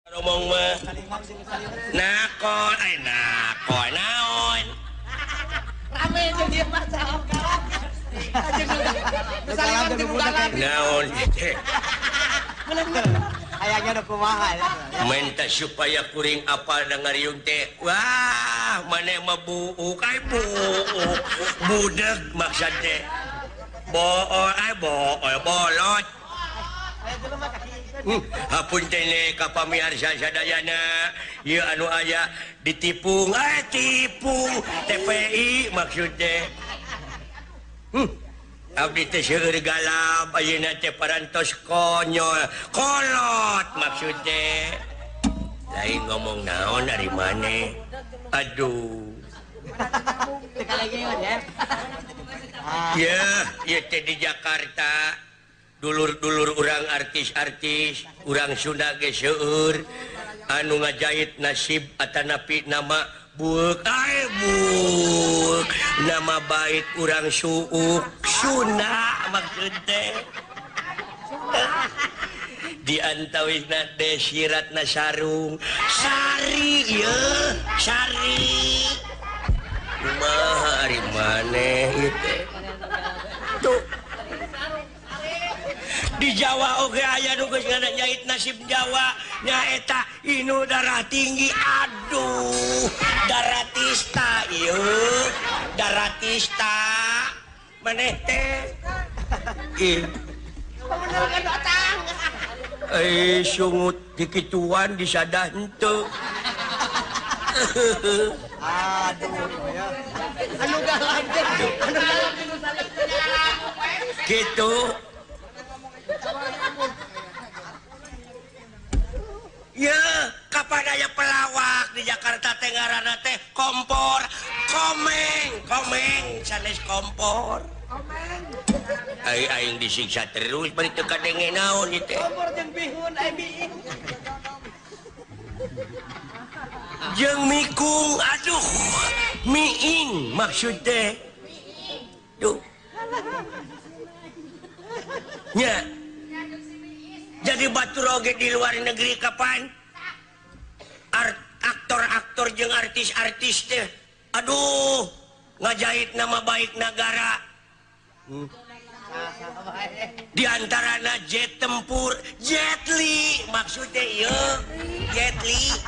Ngomong mah nakon ay nakon naon rame jeung ieu mah salam kalah. Naon teh hayangnya udah kumaha minta supaya kuring apa ngariung teh wah maneh mah buuk ai buuk budeg maksud teh bool ai bool bolot. Hapunten ka pamiarsa sadayana ieu anu aya ditipung ai tipung TPI maksud teh. Abdi teh seueur galap ayeuna teh parantos konyol kolot maksud teh. Lain ngomong naon ari maneh. Aduh. Ya, ieu teh di Jakarta. Dulur-dulur urang artis-artis urang Sunda ge seueur anu ngajahit nasib atanapi nama buuk ai buuk nama baik urang suuk Sunda maksud teh di antawisna desiratna sarung sari ieu sari kumaha ari maneh ieu teh tuh. Di Jawa oge aya nu geus ngajahit nasib Jawa nyaeta inu darah tinggi aduh daratista ieu daratista maneh teh ih eh sungut dikituan disadah henteu aduh anu galak anu galak kitu. Ya, kapan aya pelawak di Jakarta teh ngaranna teh kompor, komeng, komeng sanes kompor. Komeng. Ai aing disiksa terus bari teu kadenge naon ieu teh. Kompor jeung bihun ai biing. Jeung mikung, aduh, miing maksud teh. Duh. Nya. Jadi batur oge di luar negeri kapan aktor-aktor jeung artis-artis teh aduh ngajahit nama baik negara. Di antarana jet tempur Jet Li maksudnya ieu Jet Li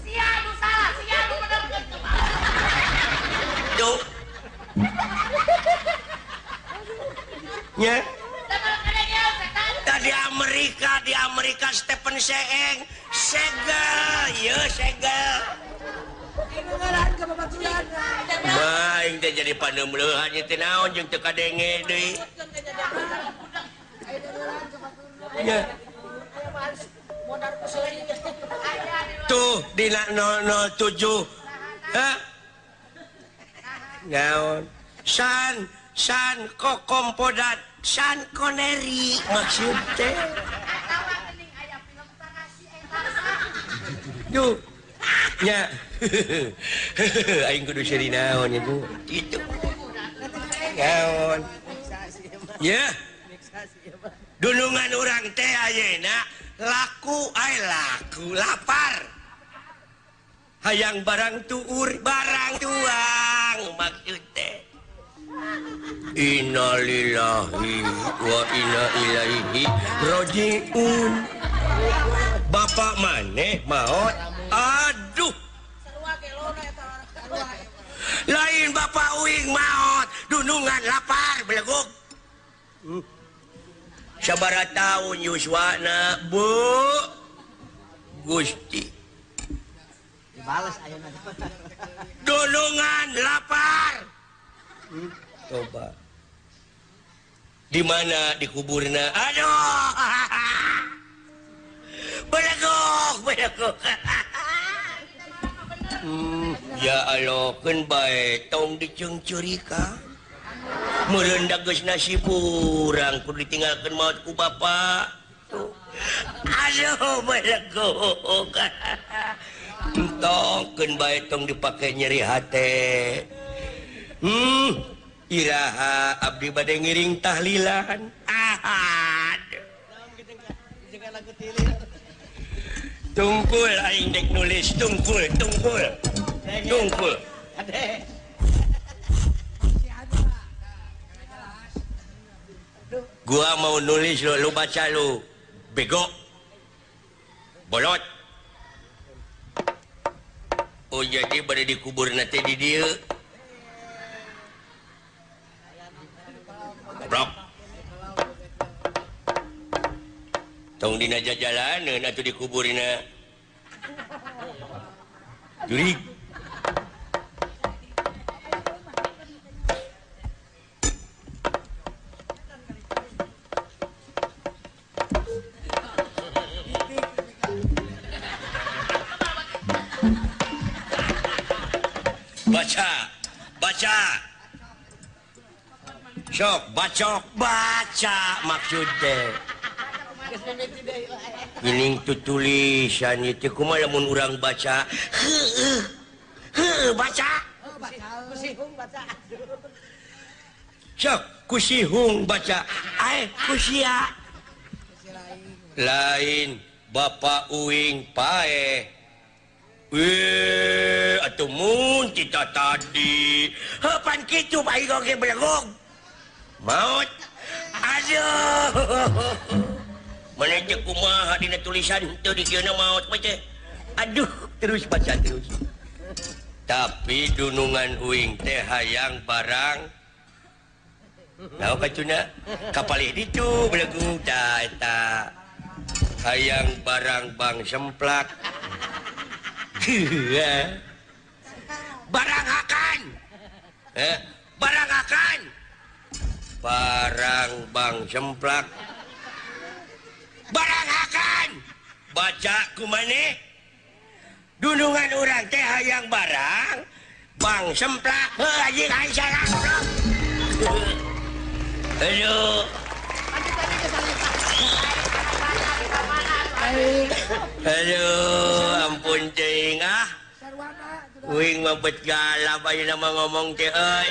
sia nu salah sia nu bener duh nya. Di Amerika Stephen Seeng segel ieu segel baing teh jadi paneumleuhan ieu teh naon jeung teu kadenge deui nya tuh dina 007 ha naon san san kokompodat Sean Connery maksud teh duh nya aing kudu seuri naon ieu kitu naon ya dunungan urang teh ayeuna laku ai laku lapar hayang barang tuur barang tuang maksud teh. Innalillahi wa inna ilaihi rajiun. Bapak maneh maot aduh lain bapak uing maot dunungan lapar belegug sabaraha taun yuswana bu Gusti dibales ayeuna dunungan lapar. Coba di mana dikuburna aduh beleguk beleguk ya Allah keun bae tong diceungceurika meureun da geus nasib urang kudu ditinggalkeun maot ku bapa tuh aduh beleguk entong keun bae tong dipake nyeri hate. Iraha abdi bade ngiring tahlilan. Aduh. Tungkul aing dek nulis tungkul tungkul tungkul. Gua mau nulis lu, lu baca lu bego bolot. Oh jadi bade dikubur nanti di dieu. Goblok. Tong dina jajalaneun atuh dikuburna. Jurig. Baca, baca. Sok, bacok, baca maksud teh. Geuning tu tulisan ieu teh kumaha lamun urang baca? Heueuh. Heueuh baca. Kusihung baca. Sok kusihung baca. Ae kusia. Lain Bapak uing paeh. Weh, atuh mun kita tadi. Heuh pan kitu bae oge belegog. Maut. Aduh. Mana teh kumaha dina tulisan teu dikieuna maot mah teh. Aduh, terus baca terus. Tapi dunungan uing teh hayang barang. Naon kacuna? Kapalih ditu belegug tah eta. Hayang barang bang semplak. Barang akan. Barang akan. Barang bang semplak. Barang akan. Baca kumane? Dunungan urang teh hayang barang bang semplak. Heuh anjing aing salah goblok. Aduh. Aduh, ampun teuing ah. Uing mah bet galap ayeuna mah ngomong teh euy.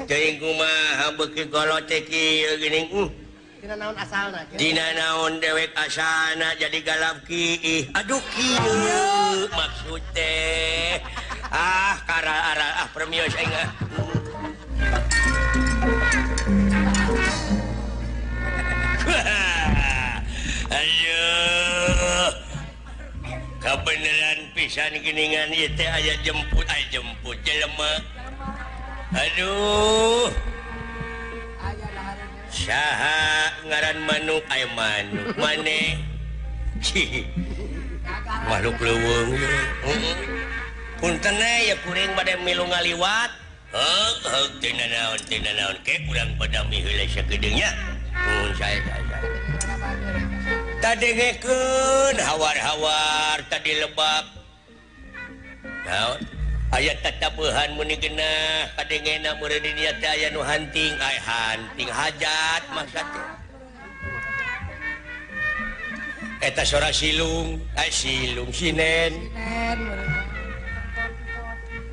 Teuing kumaha beuki golot teh kieu geuning. Dina naon asalna? Dina naon dewek asalna jadi galap kiih. Aduh kieu maksud teh. Ah kara-ara ah permios aing ah. Aduh. Kabeneran pisan geuningan ieu teh aya jemput, aya jemput jelema. Aduh. Saha ngaran manuk aya manuk maneh. Makhluk leuweung. Punten ya kuring bade milu ngaliwat. Heug heug teu nanaon teu nanaon ke urang padami heula sakedeung nya. Mun saya saya. Tadengekeun hawar-hawar tadi lebak. Naon? Aya tatabuhan muni genah kadengena meureun di dieu teh aya nu hanting, ay hanting hajat maksud teh. Eta sora silung, ay silung sinen.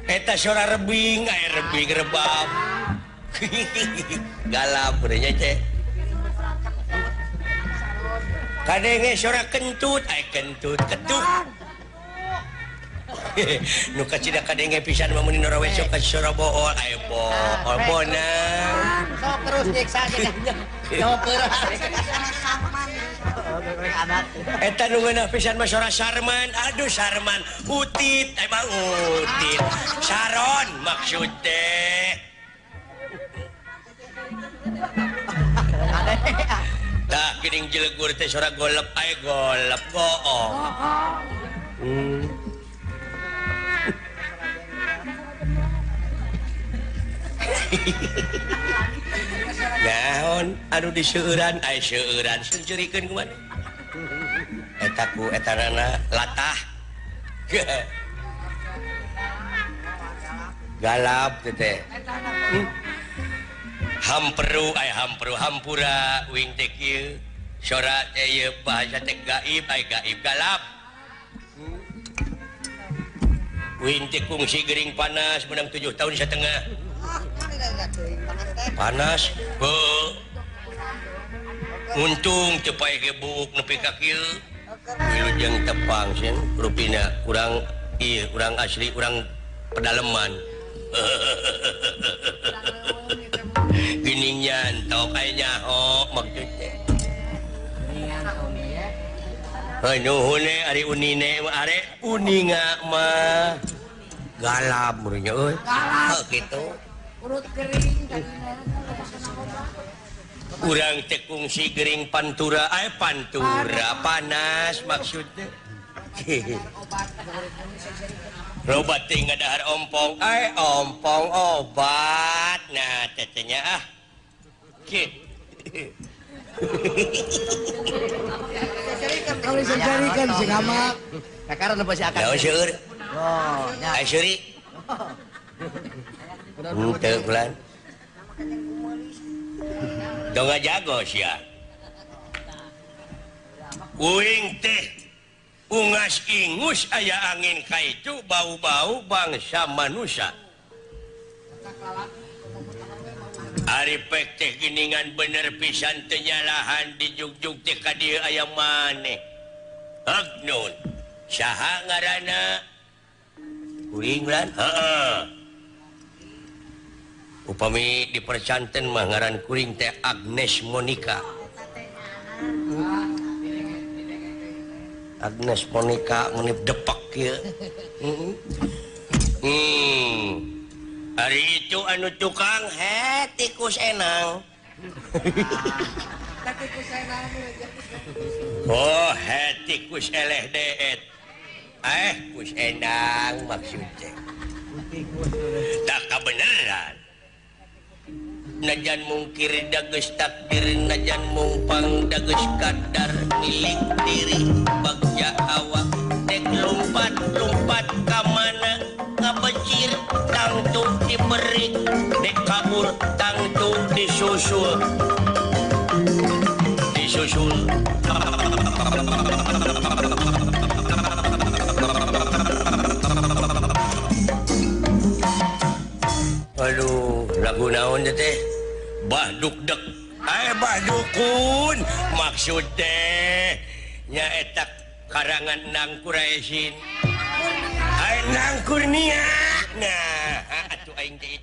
Eta sora rebing, ay rebing rebab. Galap meureun nya teh. Kadenge sora kentut, ay kentut ketuk. Nu kacida kadenge pisan mah mun nora we sok ka sora bool, ay bool bonang. Sok terus nyiksa ge. Eta nu ngeunah pisan mah sora Sarman, aduh Sarman, utit, emang utit. Saron maksud teh. Tah geuning jelegur teh sora golep, ay golep goong. Naon anu diseueuran ay seueuran seuceurikeun kumaha eta ku etanana latah galap teh hamperu ay hamperu hampura uing teh kieu sora teh ieu bahasa teh gaib ay gaib galap uing teh kungsi gering panas menang 7 tahun setengah panas heuh untung teu pae ge buuk nepi ka kieu Wilujeng tepang sieun rupina urang ieu urang asli urang pedaleman. Geuning nyantok aya nyaho maksud teh. Heuh nuhun ari unine are uninga mah galap meureun euy. Heuh kitu. Urut gering urang teh kungsi gering pantura pantura panas maksudnya. Robat teh ngadahar ompong ompong obat nah tetehnya ah kalau si kamak kakaran apa si akar seueur oh seuri henteu bulan dong jago sia uing teh ungas ingus aya angin ka itu bau-bau bangsa manusia. Ari pek teh giningan bener pisan teu nyalahan dijugjug teh ka dieu aya maneh. Agnun saha ngaranna kuring lan heeh. Upami dipercanten mah ngaran kuring teh Agnes Monica. Agnes Monica menip depak kieu. Ari itu anu tukang he tikus enang. Oh he tikus eleh deet. Kus enang maksudnya. Tak kebenaran. Najan mungkir dageus takdir najan mungpang dageus kadar milik diri bagja awak dek lompat-lompat ka mana ngabecir tangtu diberi dek kabur tangtu disusul disusul. Aduh, lagu naon teh? Bah dukdek. Bah dukun maksud teh nyaeta karangan Nang Kuraisin. Nang Kurnia. Nah, atuh aing teh